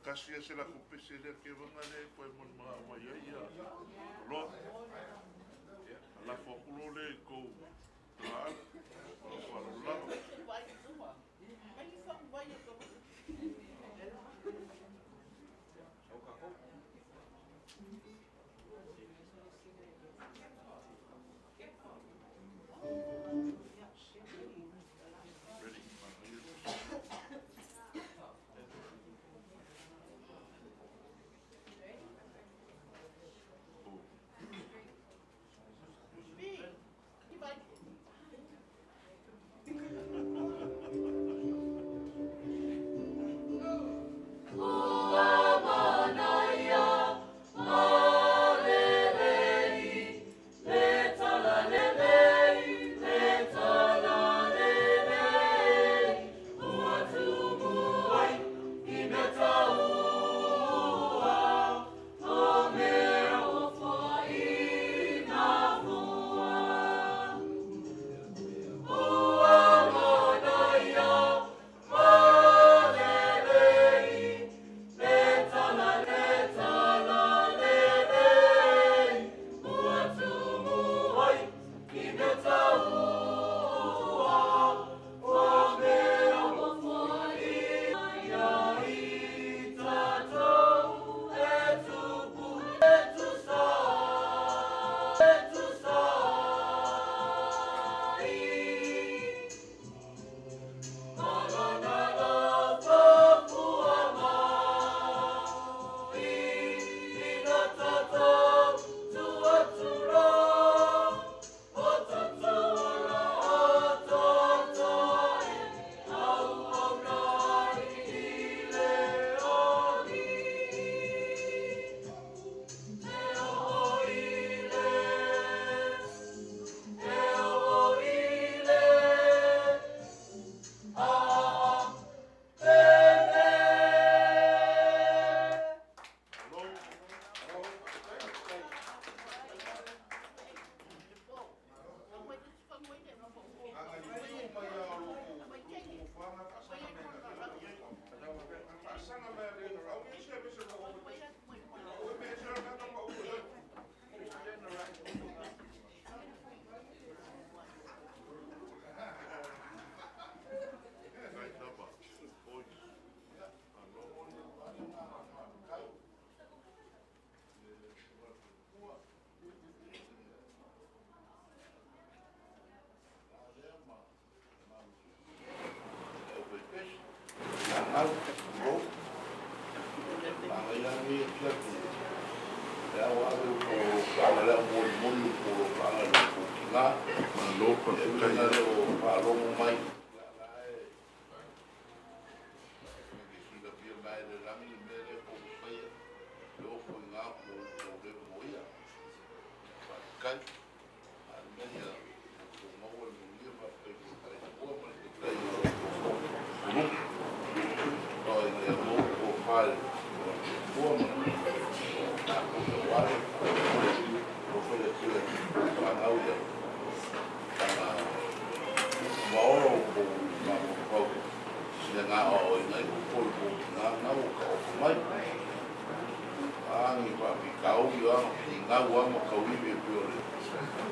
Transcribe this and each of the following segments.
Tasi a se latou pese lea kevaga lea e toe manumanaʻo mai ai ia oloa. Ia, lafo atu loa lea i tou tagaaau. Ma lou faaaloalo lava. Ready,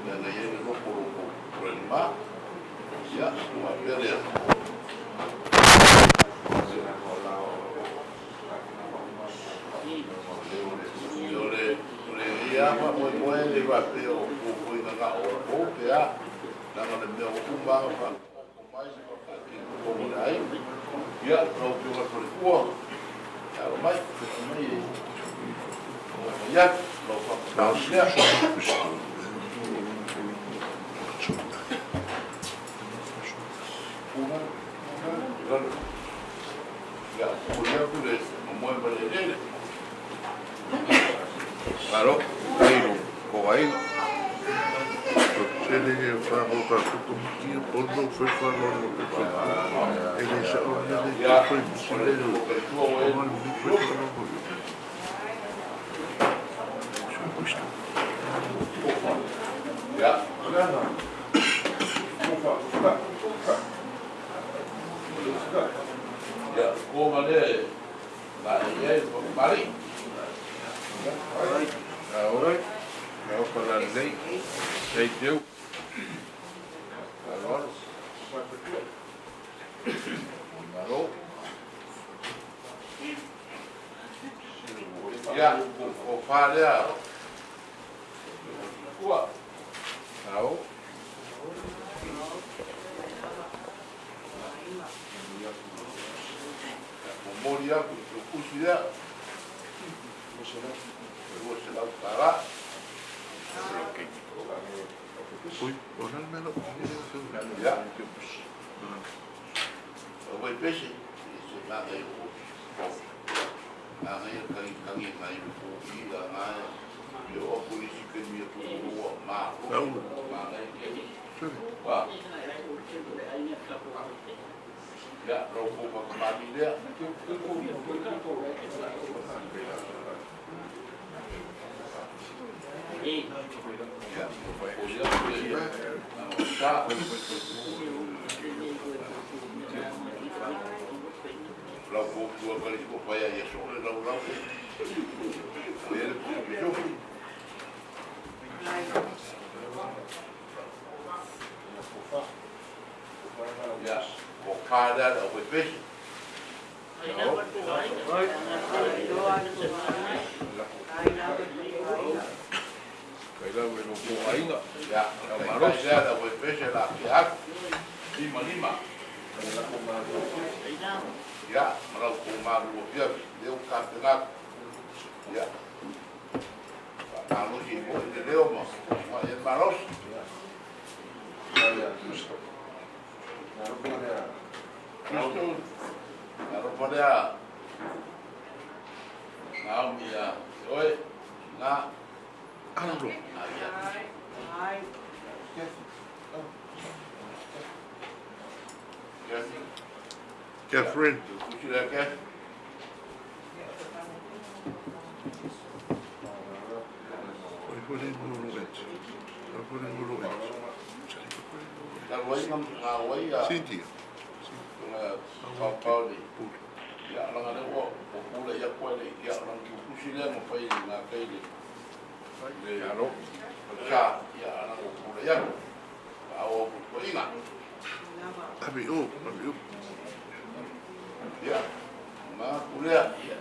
manaia le Malo faafetai. Tele ia whanau ka kukumiti e pono whai whanau e whai e le sa o le le whai misi le o o le whai whanau Ia, ko ngā le Mari. Ao, ao falalei. Ei teu. Aloalo. Malo. Ia, o wharea. Kua. Ao. O mori aku, o kusi lea. Lua se lau tara. Ui, o nal melo. Ia. O wai pese. Se ngā ngai o. Ngā ngai kangi kangi ngai o i a ngai. Ia o polisi ke mia tu rua mā. Mā ngai. Wā. Ia, rau kō whakamami lea. Ia, o ia, o ia. Sa. Lau kō tua kari ko whaia ia sore lau lau. O ia le puku sofu. Ia, o kā lea o koe pesi. Kai lau e no ko ainga. Ia, o kā lea o koe pesi la ki aku. Lima lima. Ia, ma lau kō maru o pia, leo ka pena. Ia. Malosi i le leo ma, ma e malosi. Kristo, ngā ropa lea, ngā umi a, oe, ngā, Alo. ngā ia. Kathy, Catherine. kusi lea Kathy. Oi fole ngolo et. Oi fole ngolo et. Ngā wai ngā, ngā wai a, Cynthia. ngā pāpāo ni. Ia, ranga lea ua, o pula ia koe le, ia, ranga ki kusi lea ma whai ngā kai le. Le, Alo. sa, ia, ranga o pula ia. A o ko inga. Abi o, abi o. Ia, ngā kulea, ia.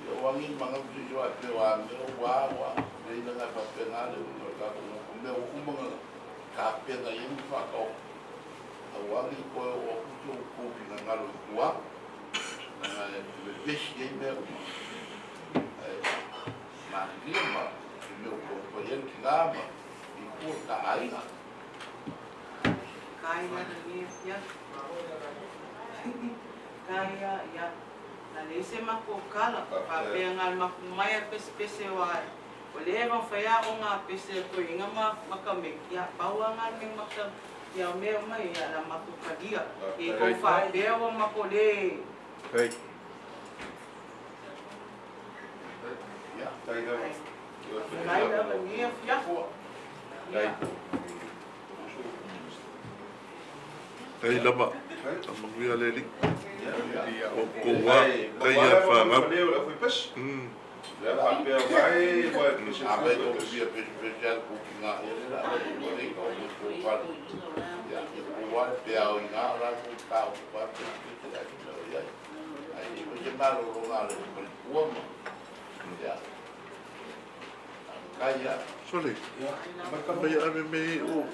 Ia wangi manga kusi soa pe wa me o wa wa, le ina ngā pape ngā le unga ka ko ngā mea o kumanga ka pena i mu whakao. A wangi koe o kuto o kōpi ngā ngaro i kua, ngā e pesi ei mea uma. Ai, mā ma, i mea o kō yen ki ngā ma, i kua ka ainga. Kaina ni ya. Kaia ya. Na le se mako kala pa pe ngal makumaya pese pese wa. O le va fa ya o nga pese ko inga ma makame ya bawa ngal me maka ya me mai ya la mako padia. E ko fa pe wa mako le. Hey. Ia, Kaina ni ya. kua. Kai. Kai lama. Amanguia le li. Ia, O ko wa kai a whangau. A me ko pia pese pese al ku ki ngā ia le la, o le ka o ko whare. Ia, i ko wā pe au i ngā ora ko ka o ko pese pese la ki mea ia. Ai, i ko se maro ro ngā le ko le kua ma. Ia. Kai ia. Sole. Mai ave me o.